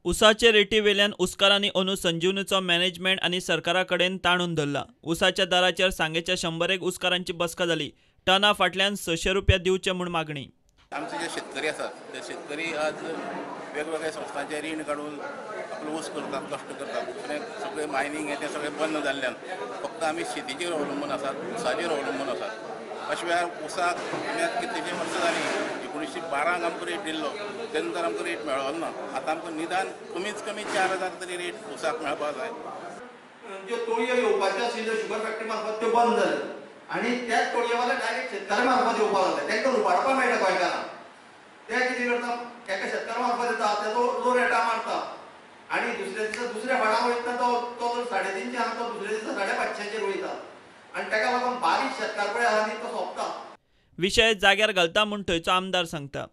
उसाचे रेटी वेल्यान उसकारांनी अंदू संजीवनीचो मॅनेजमेंट आनी सरकारा कडेन ताणून धरला. उसाच्या दराचेर सांगेच्या 101 उसकारांची बसका जाली. टना फाटल्यान 600 रुपया दिवचे म्हूण मागणी. आमचे जे शेतकरी आसात ते शेतकरी आज वेगवेगळ्या संस्थांचे रीण काडून आपलो ऊस करतात, कश्ट करतात. दुसरें सगळें मायनींग हें तें सगळें बंद जाल्ल्यान फक्त आमी शेतीचेर अवलंबून आसात, उसाचेर अवलंबून आसात. अशा वेळार उसाक आमी आतां कितलेशीं वर्सां जालीं, 1912 आमकां रेट दिल्लो, ते नंतर आमकां रेट मेळ्ळो ना. आतां आमकां निदान कमीच कमी 4000 तरी रेट उसाक मेळपाक जाय. ज्यो तोळयो येवपाच्यो आशिल्ल्यो शुगर फॅक्टरी मार्फत त्यो बंद जाल्यो आनी त्याच तोळयेवाले डायरेक्ट शेतकारा मार्फत येवपाक लागले. तांकां लुबाडपाक मेळटा गोंयकारांक. ते कितें करता, एका शेतकारा मार्फत येता, तेजो लो रेटा मारता आनी दुसऱ्या दिसा दुसऱ्या भाडां वयतना तो तो 350 आहा तो दुसऱ्या दिसा 550 वयता आनी ताका लागून बारीक शेतकार पळय आहा न्ही तो सोंपता. विशय जाग्यार घालता म्हूण थंयचो आमदार सांगता.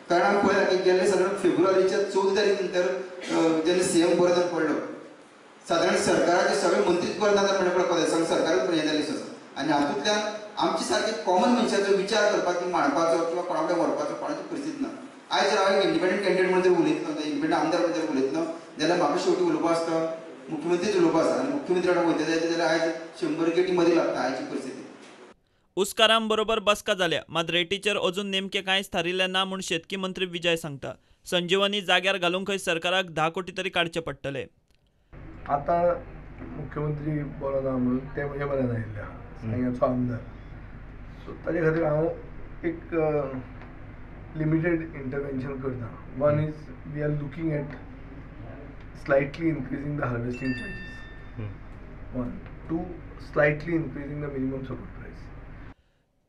कारण पळय आमी गेल्ले सादारण फेब्रुवारीच्या 14 तारीख नंतर जेन्ना सीएम बरदान पडलो, सादारण सरकाराचे सगळे मंत्रीच बरदान पडपा सगळें सरकारूच हें जालें आसा. आनी हातूंतल्यान आमचे सारके कॉमन मनशाचो विचार करपाक मांडपाचो किंवा कोणा कडेन व्हरपाचो कोणाची परिस्थिती ना. आयज जर हांव एक इंडिपेंडंट कॅन्डिडेट म्हणून जर उलयतलो, इंडिपेंडंट आमदार म्हणून जर उलयतलो जाल्यार म्हाका शेवटी उलोवपा आसता मुख्यमंत्रीच उलोवपा आसा आनी मुख्यमंत्री कडेन वयता जायत जाल्यार आयज 100 केटी मदीं लागता आयची परिस्थिती. उसकारां बरोबर बसका जाल्या, मात रेटीचेर अजून नेमकें कांयच थारिल्लें ना म्हूण शेतकी मंत्री विजय सांगता. संजीवनी जाग्यार घालूंक खंय सरकाराक 10 कोटी तरी काडचे पडटले. आतां मुख्यमंत्री बरो ना म्हणून ते म्हज्या मनान आयिल्ले आहा, सांग्याचो आमदार. सो ताजे खातीर हांव एक लिमिटेड इंटरवेन्शन करता. One is we are looking at slightly increasing the harvesting charges. 1, 2, slightly increasing the minimum support price.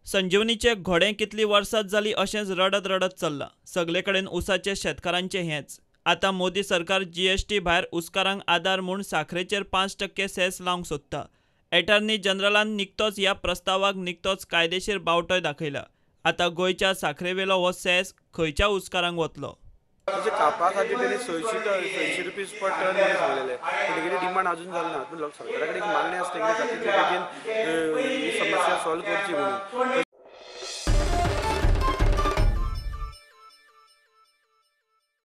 संजीवनीचे घोडे कितली वर्सां जाली अशेंच रडत रडत चल्लां. सगले कडेन उसाचे शेतकारांचे हेंच. आतां मोदी सरकार जीएसटी भायर उसकारांक आदार म्हूण साखरेचेर 5% सेस लावंक सोदता. एटर्नी जनरलान निकतोच ह्या प्रस्तावाक निकतोच कायदेशीर बावटोय दाखयला. आतां गोंयच्या साखरेवेलो हो सेस खंयच्या उसकारांक वतलो? कापा खातीर तेणी 600 रुपीज पर टन म्हणून सांगलेले, पूण तेगेली डिमांड अजून जाली ना. पूण सरकारा कडेन एक मागणी आसा तेगेली जाता तितले बेगीन ही समस्या सॉल्व करची म्हणून.